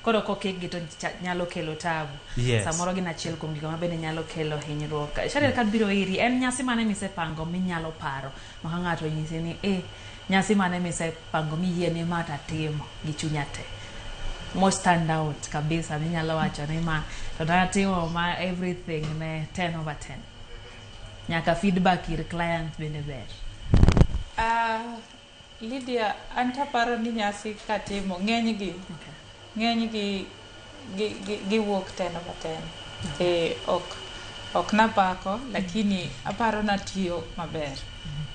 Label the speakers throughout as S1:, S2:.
S1: Koro kokikgi to nyalo kelo tabu. Samoro gin achiel kuom gigo ma bende nyalo kelo hinyruok. Sharil, kabiro iri, en nyasi mane misepango minyalo paro ma ka ng'ato onyisi ni eh, nyasi mane misepango miyie ni ma tatimo gi chunya te? Mo stand out kabisa minyalo wacho ni ma to natimo ma everything ne 10 over 10. Nyaka feedback ir client bende ber.
S2: Lydia, an taparo ni nyasi katimo ng'enygi ng'enygi giwuok 10 over 10. Eh, ok napako, lakini aparo natiyo maber.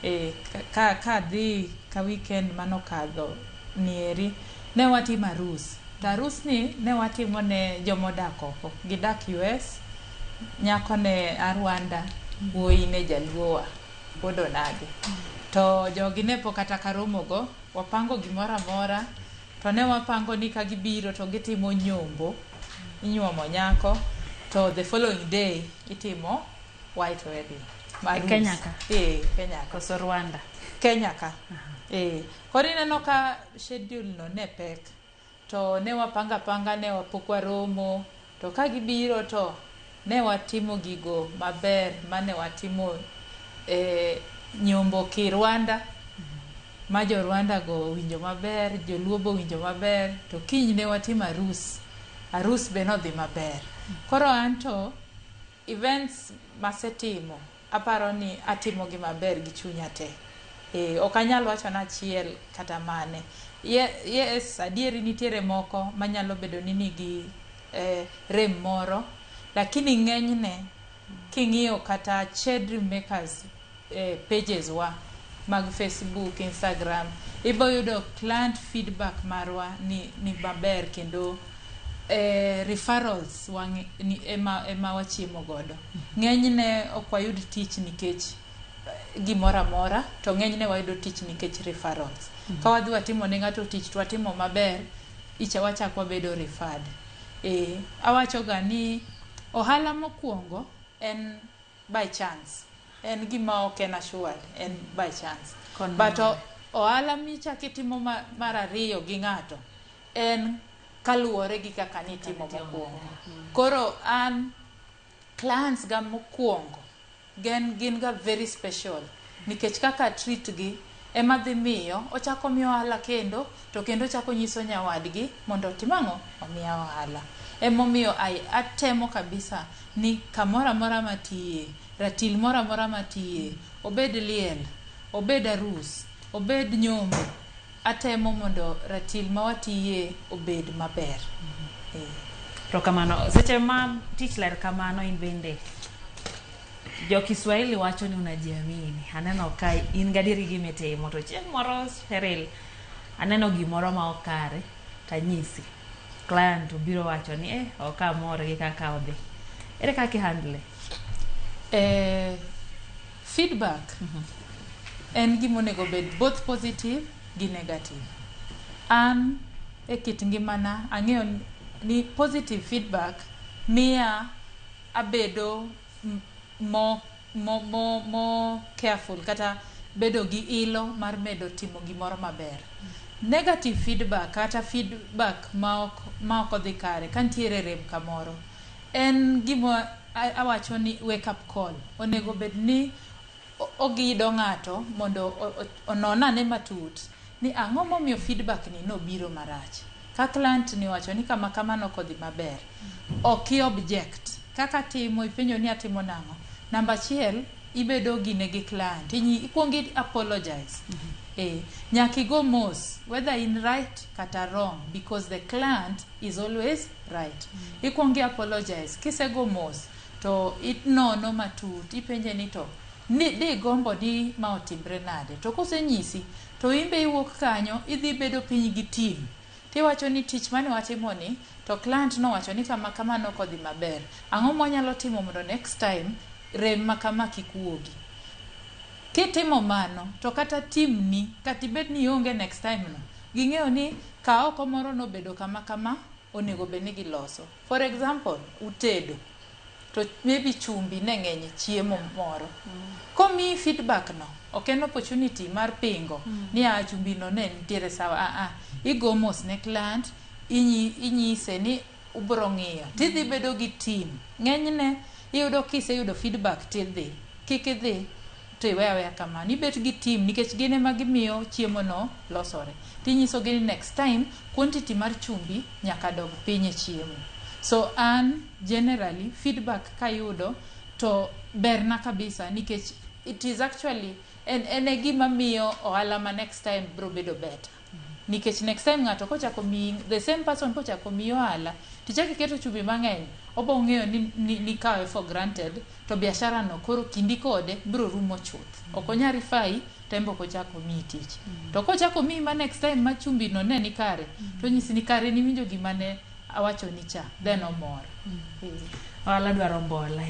S2: Eh, ka adhi ka weekend manokadho nieri, ne watimo arus. To arus ni ne watimo ne jomodak oko. Gidak US, nyako ne a Rwanda, wuoyi ne jaluo wa, wuod onagi. To jogi ne pok kata karomo go, wapango gimoro amora, to ne wapango ni ka gibiro to gitimo nyombo, inyuomo nyako, to the following day itimo white wedding.
S1: E Kenya ka?
S2: Eh, Kenya ka.
S1: Koso Rwanda?
S2: Kenya ka. Eh, koro ineno ka schedule no ne pek. To ne wapanga apanga, ne pok waromo, to ka gibiro to ne watimo gigo maber mane watimo e nyombo ki Rwanda, ma jo Rwanda go owinjo maber, joluo be owinjo maber, to kiny ne watimo arus. Arus be nodhi maber. Koro anto events masetimo aparo ni atimo gi maber gi chunya te. E, ok anyal wacho ni achiel kata mane. Yes, adieri nitiere moko manyalo bedo ni nigi rem moro, lakini ng'enyne king'iyo kata Che Dream Makers pages wa mag Facebook, Instagram, ibo yudo client feedback marwa ni maber kendo referrals wang' ni ema wachiemo godo. Ng'enyne ok wayud tich nikech gimoro amora, to ng'enyne wayudo tich nikech referrals. Ka wadhi watimo ne ng'ato tich to watimo maber, icha wachak wabedo referred. E, awacho ga ni ohala mokwongo en by chance. En gima ok en assured, en by chance. But ohala michak itimo mar ariyo gi ng'ato en kaluwore gi kaka nitimo mokwongo. Koro an clients ga mokwongo gin ga very special nikech kaka treat gi ema dhi miyo ochako miyo ohala kendo to kendo ochako nyiso nyawadgi mondo otim ang'o, omiya ohala. Emomiyo atemo kabisa ni kamoro amora matiye, ratil moro amora matiye, obed liel, obed arus, obed nyombo, atemo mondo ratil ma watiye obed maber.
S1: Erokamano. Seche ma tich ler kamano, in bende jo Kiswahili wacho ni unajiamini. Aneno ka in gadieri gi gimitimo, to chieng' moro Cheryl aneno gimoro ma ok kare tanyisi. Client obiro wacho ni eh, ok amor gi kaka odhi. Ere kaka i handle?
S2: Feedback en gima onego bed both positive gi negative. An e kit ngimana ang'eyo ni positive feedback miya abedo mo careful kata bedo gi ilo mar medo timo gimoro maber. Negative feedback kata feedback ma ok odhi kare ka nitiere rem kamoro en gima awacho ni wake up call. Onego bed ni ogido ng'ato mondo onon ane matut ni ang'o momiyo feedback ni nobiro marach. Ka client ni owacho ni kama kama nok odhi maber, ok i object. Kaka timo ipenjo ni atimo nang'o. Namba achiel, ibedo gine gi client. Ikuongo i apologize. Eh, nyaka igo mos whether in right kata wrong, because the client is always right. Ikuongo i apologize. Kisego mos to inono matut, ipenje ni to ni digombo ni ma otimre nade. To kosenyisi to in be iwuok kanyo idhi bedo piny gi team. Tiwacho ni tich mane watimo ni to client nowacho ni kama kama nok odhi maber. Ang'o mwanyalo timo mondo next time rem ma kama kik wuogi. Kitimo mano to kata team ni kata ibed ni ionge next time no, ging'eyo ni ka oko moro nobedo kama kama, onego bed ni giloso. For example, utedo to maybe chumbi ne ng'eny e chiemo moro. Komiyi feedback no, ok en opportunity mar pingo ni a chumbi no ne nitiere sawa. Ah ah, igo mos ne client. Inyise ni ubro ng'iyo tidhi bedo gi team. Ng'enyne iyudo kiseyudo feedback tidhi, kik idhi to iwe aweya kamano. Ibet gi team nikech gin ema gimiyo chiemo no losore. Tinyisogi ni next time quantity mar chumbi nyaka dog piny e chiemo. So an generally feedback kayudo to berna kabisa, nikech it is actually en e gima miyo ohala ma next time bro bedo better. Nikech next time ng'ato kochako miyi, the same person kochako miyi ohala tichako iketo chumbi mang'eny, obo ng'eyo ni kawe for granted, to biashara no koro kindi kode bro rumo chuth. Ok onyal refer to en be ok ochak omiyi tich. To kochako omiyi ma next time ma chumbi no ne ni kare, to onyisi ni kare niwinjo gima ne awachoni cha, then omor.
S1: Ohala dwaro mbola.